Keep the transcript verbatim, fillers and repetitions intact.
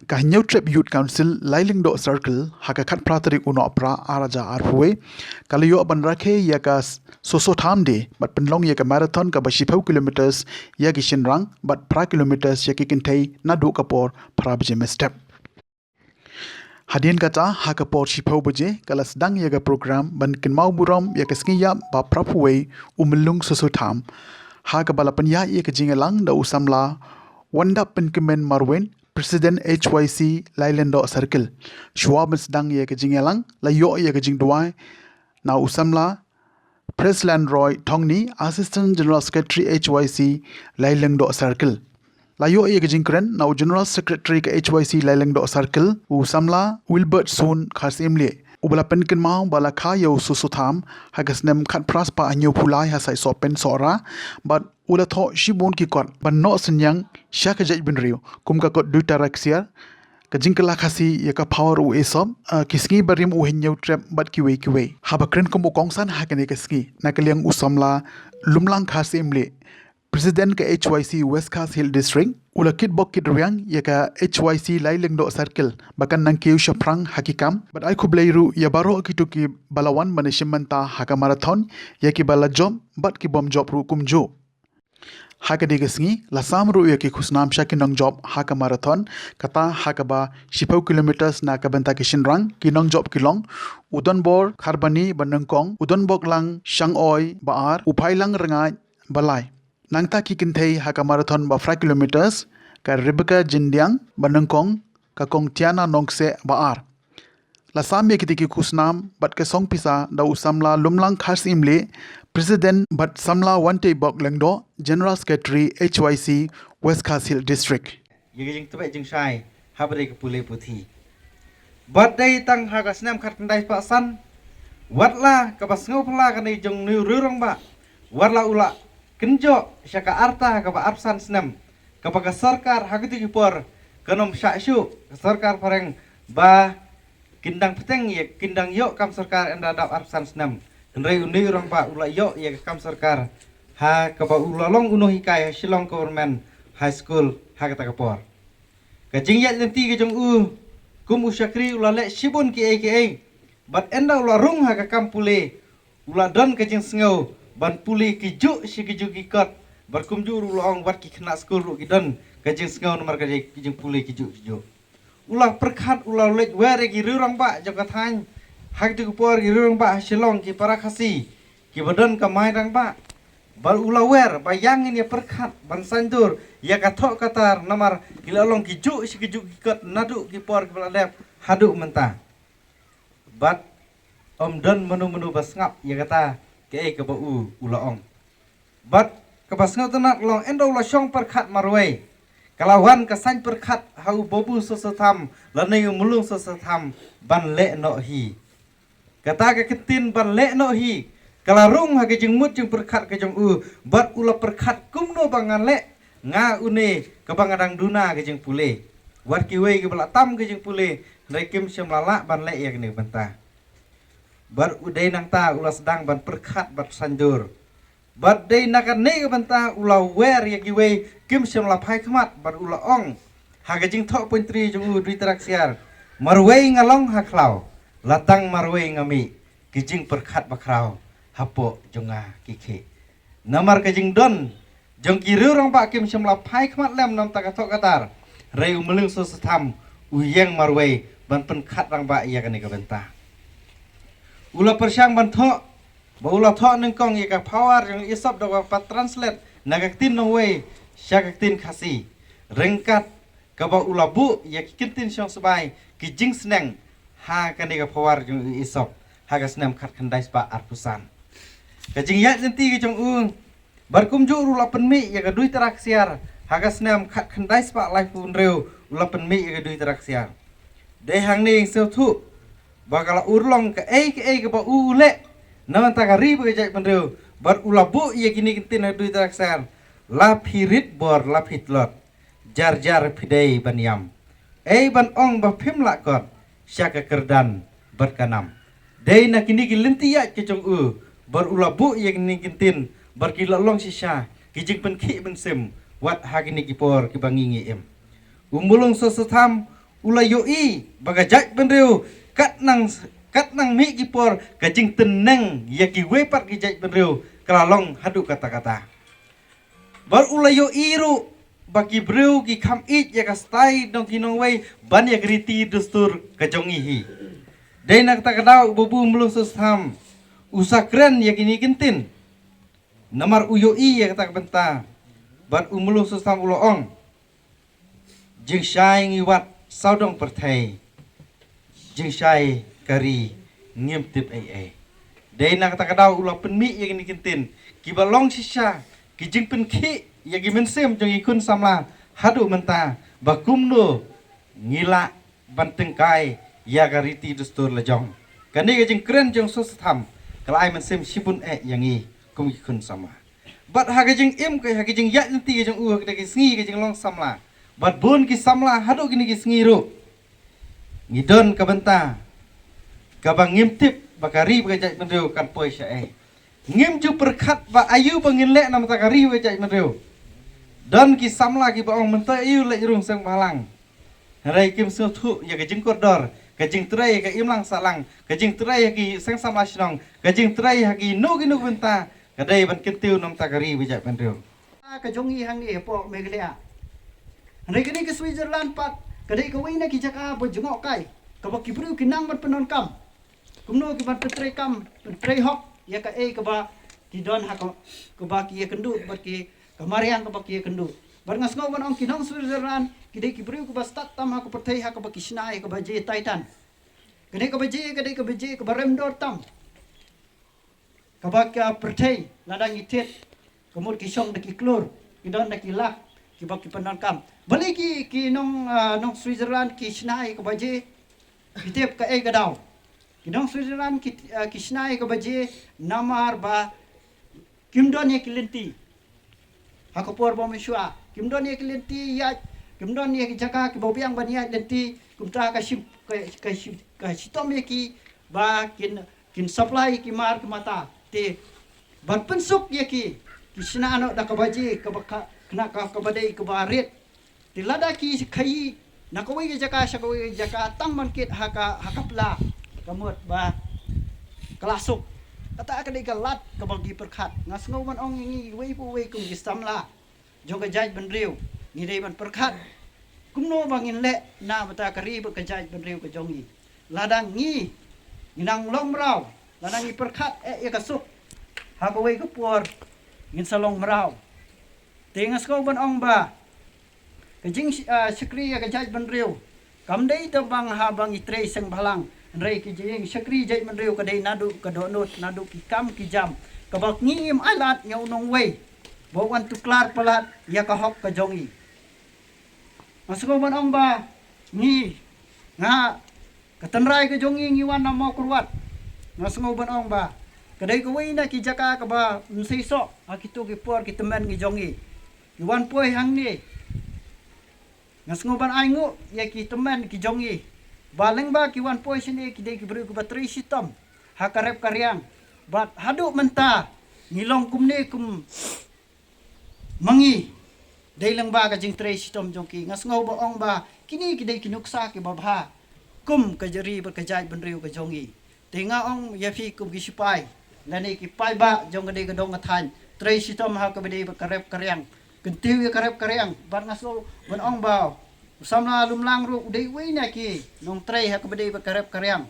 Ka Hynñiewtrep Youth Council Lailingdoh Circle ha ka khatphra tarik u Nohprah ar hajar arphew wei ka la ïoh ban rakhe ïa ka Soso Tham Day bad pynlong ïa ka marathon kaba shiphew kilometers ïa ki shynrang bad phra kilometers ïa ki kynthei naduh ka por phra baje mynstep. Hadien kata ha ka por shiphew baje ka la sdang ïa ka program ban kynmaw burom ïa ka sngi ïap ba phraphew wei u Myllung Soso Tham, ha kaba la pynïaid ïa ka jingïalang da u samla Wandap Pynkmen Marwin, President H Y C Lailingdoh Circle. Shuwa ban sdang ïa ka jingïalang la ïoh ïa ka jingduwai na u samla Preslan Roy Thongni, Assistant General Secretary H Y C Lailingdoh Circle. La ïoh ïa ka jingkren na u General Secretary ka H Y C Lailingdoh Circle, u samla Wilbert Sun Kharsyimlieh, uba la pynkynmaw ba la kha ïa u Soso Tham ha ka snem khatphra spah hynñiewphew lai ha Saisohpen Sohra bad u la thoh shibun ki kot ban noh synñiang sha ka jaitbynriew, kum ka kot Duitara Ksiar, ka jingkylla Khasi ïa ka Phareng u Aesop, ah, ki sngi barim u Hynñiewtrep bad kiwei kiwei. Haba kren kum u kongsan ha kane ka sngi na ka liang u samla Lumlang Kharsyimlieh, President ka H Y C West Khasi Hills District, u la kitbok kitrwiang ïa ka H Y C Lailingdoh Circle ba kan nang kiew shaphrang ha ki kam bad ai khublei ruh ïa baroh kito kiba la wan ban ïashim bynta ha ka marathon, ïa kiba la jop bad ki bym jop ruh kumjuh. Ha kane ka sngi la sam ruh ïa ki khusnam sha ki nongjop ha ka marathon, kata ha kaba shiphew kilometers na ka bynta ki shynrang, ki nongjop ki long u Donbor Kharbani ba nyngkong, u Donboklang Shangoi ba ar, u Phailang Rngaid ba lai. Nangta ki kynthei ha ka marathon ba phra kilometers, ka Rebecca Jingdiang ba nyngkong, ka Kong Tiana Nongkseh ba ar. La sam ïa kita ki khusnam bad ka song pisa da u samla Lumlang Kharsyimlieh, President, bad samla Wanteibok Lyngdoh, General Secretary H Y C West Khasi Hills District. Ïa ka jingtbit jingshai ha ba dei ka pule puthi. Bad dei tang ha ka snem khatkhyndai spah san, wat la kaba sngewphylla kane jong u Rangbah, wat la u la kynjoh sha ka rta kaba arphew san snem, kaba ka sorkar ha kito ki por kan ym shah shuh, ka sorkar phareng ba kin dang bteng ïa, kin dang ïoh kam sorkar ynda dap arphew san snem. Hynrei une u Rangbah u la ïoh ïa ka kam sorkar ha kaba u la long u nonghikai ha Shillong Government High School ha kata ka por. Ka jingïaid lynti ka jong u kum u shakri u la leh shibun kiei kiei. Bad ynda u la rung ha ka kam pule, u la don ka jingsngew ban pule kijuh shi kijuh ki kot, bad kumjuh ruh u la ong wat ki khynnah skul ruh ki don ka jingsngew namar ka jing, ka jingpule kijuh kijuh. U la pyrkhat, u la leit wer ïa ki rangbah jong ka thaiñ, ha kito ki por ki rangbah ha Shillong ki para Khasi kiba don ka Mairangbah. Bad u la wer ba ïa ngin ïa pyrkhat ban saiñdur ïa ka thoh ka tar namar ki la long kijuh shi kijuh ki kot naduh ki por kiba la dep haduh mynta. Bad ym don mano mano ba sngap ïa kata kaei kaba u u la ong. Bad kaba sngewtynnat long ynda u la shong pyrkhat marwei, ka la wan ka saiñ pyrkhat ha u Babu Soso Tham lane u Myllung Soso Tham ban leh noh hi. Kata ka kyntien ban leh noh hi ka la rung ha ka jingmut jingpyrkhat ka jong u, bad u la pyrkhat kumno ba ngan leh, nga une kaba nga dang duna ka jingpule. Wat kiwei kiba la tam ka jingpule hynrei kim shym la lah ban leh ïa kane ka bynta. Bad u dei nangta u la sdang ban pyrkhat bad saiñdur. Bad dei na kane ka bynta u la wer ïa kiwei kim shym la phai khmat bad u la ong ha ka jingthoh poetry jong u, Duitara Ksiar: Marwei nga long ha khlaw, la tang marwei nga mih, ki jingpyrkhat bakhraw hapoh jong nga ki khih. Namar ka jingdon jong ki rangbah kim shym la phai khmat lem na bynta ka thoh ka tar, hynrei u Myllung Soso Tham u ïeng marwei ban pynkhat rangbah ïa kane ka bynta. U la pyrshang ban thoh, ba u la thoh nyngkong ïa ka power jong Aesop da kaba pat translate na ka ktien nongwei sha ka ktien Khasi, ryngkat kaba u la buh ïa ki kyntien shong sbai, ki jingsneng ha kane ka power jong Aesop ha ka snem khatkhyndai spah arphew san. Ka jingïaid lynti ka jong u bad kumjuh ruh u la pynmih ïa ka Duitara Ksiar ha ka snem khatkhyndai spah laiphew hynriew, u la pynmih ïa ka Duitara Ksiar. Dei hangne ïa sngewthuh ba ka la urlong kaei kaei kaba u u leh na bynta ka ri bad ka jaitbynriew, bad u la buh ïa kine ki kyntien ha Duitara Ksiar: La phi rit bor la phi tlot, jar jar phi dei ban ïam, ei ban ong ba phim lah kot sha ka kyrdan bad ka nam. Dei na kine ki lynti ïaid ka jong u bad u la buh ïa kine ki kyntien bad ki la long shisha ki jingpynkhih mynsiem wat ha kine ki por kiba ngi ngi im. U Myllung Soso Tham u la ïohi ba ka jaitbynriew kat nang, kat nang mih ki por ka jingtyneng ïa kiwei pat ki jaitbynriew ka la long haduh katta katta. Bad u la ïohi ruh ba ki briew ki kham ïeit ïa ka style jong ki nongwei ban ïa ka riti dustur ka jong ngi hi. Dei na kata ka daw u Babu Mluh Sostham u sa kren ïa kine ki ktien. Namar u ïohi ïa kata ka bynta. Bad u Mluh Sostham u la ong, jingshai ngi wad sawdong pyrthei, jingshai ka ri ngim tip ei ei. Dei na kata ka daw u la pynmih ïa kine ki ktien kiba long shisha ki jingpynkhih ïa ki mynsiem jong ngi khun samla haduh mynta ba kumno ngi lah ban tyngkai ïa ka riti dustur la jong. Kane ka jingkren jong Sostham ka la ai mynsiem shibun eh ïa ngi kum ki khun samla. Bad ha ka jingim ka, ha ka jingïaid lynti ka jong u ha kine ki sngi ka jinglong samla, bad bun ki samla haduh kine ki sngi ruh ngi don ka bynta kaba ngim tip ba ka ri bad ka jaitbynriew kan poi shaei. Ngim ju pyrkhat ba aïu ba ngin leh namar ka ri bad ka jaitbynriew. Don ki samla kiba ong mynta aïu leit rung seng bhalang. Hynrei kim sngewthuh ïa ka jingkordor, ka jingtrei ïa ka imlang sahlang, ka jingtrei ïa ki seng samla shnong, ka jingtrei ïa kino kino ki bynta, ka dei ban kyntiew namar ka ri bad ka jaitbynriew. Ka jong ngi hangne hapoh Meghalaya. Hynrei kane ka Switzerland pat ka dei kawei na ki jaka ba jngohkai kaba ki briew ki nang ban pyndonkam. Kumno ki ban pyntrei kam, pyntrei hok ïa kaei kaba ki don ha ka, kaba ki ïakynduh bad ki, ka mariang kaba ki ïakynduh. Bad nga sngew ban ong ki nong Switzerland ki dei ki briew kiba stad tam ha ka pyrthei ha kaba ki shna ïa ka baje Titan. Ka dei ka baje, ka dei ka baje kaba rem dor tam. Kaba ka pyrthei lada ngi thied ka mut ki shong da ki klur, ki don da ki lak kiba ki pyndonkam. Balei ki, ki nong, ah, nong Switzerland ki shna ïa ka baje? Ki tip kaei ka daw? Ki nong Switzerland ki, ah, ki shna ïa ka baje namar ba kim don ïa ki lynti. Ha ka por ba mynshuwa kim don ïa ki lynti ïaid, kim don ïa ki jaka kiba biang ban ïaid lynti, kumta ka shim, ka, ka shim, ka shitom ïa ki ba kin, kin supply ïa ki mar ki mata. Te ban pynsuk ïa ki, ki shna noh da ka baje kaba ka, kane ka, kaba dei kaba rit. Te lada ki khaïi na kawei ka jaka sha kawei ka jaka tang ban kit ha ka, ha ka pla, ka mut ba ka la suk. Kata ka dei ka lad kaba ngi pyrkhat. Nga sngew ban ong ïa ngi iwei pa iwei kum ki samla jong ka jaitbynriew, ngi dei ban pyrkhat kumno ba ngin leh na bynta ka ri bad ka jaitbynriew ka jong ngi. Lada ngi, ngi nang long mraw, lada ngi pyrkhat eh ïa ka suk, ha kawei ka por ngin sa long mraw. Te nga sngew ban ong ba ka jing, ah, shakri ïa ka jaitbynriew kam dei tang ba haba ngi trei seng bhalang, hynrei ka jing shakri jaitbynriew ka dei naduh ka dohnud, naduh ki kam ki jam kaba ngi im ailad ïa u nongwei ba wan tuklar palat ïa ka hok ka jong ngi. Nga sngew ban ong ba ngi, nga, ka tynrai ka jong ngi ngi wan na Mawkyrwat. Nga sngew ban ong ba ka dei kawei na ki jaka kaba mynseisoh ha kito ki por ki tymmen ki jong ngi. Ki wan poi hangne. Nga sngew ban ai nguh ïa ki tymmen ki jong ngi ba lyngba ki wan poi shane ki dei ki briew kiba trei shitom ha ka rep ka riang. Bad haduh mynta ngi long kumne kum ma ngi, dei lyngba ka jingtrei shitom jong ki. Nga sngew ba ong ba kine ki dei ki nuksa kiba bha kum ka ri bad ka jaitbynriew ka jong ngi. Te nga ong ïa phi kum ki sipai lane ki paidbah jong ka dei ka dong ka thaiñ, trei shitom ha kaba dei bad ka rep ka riang, kyntiew ïa ka rep ka riang. Bad nga sngew ban ong ba u samla Lumlang ruh u dei uwei na ki nongtrei ha kaba dei bad ka rep ka riang.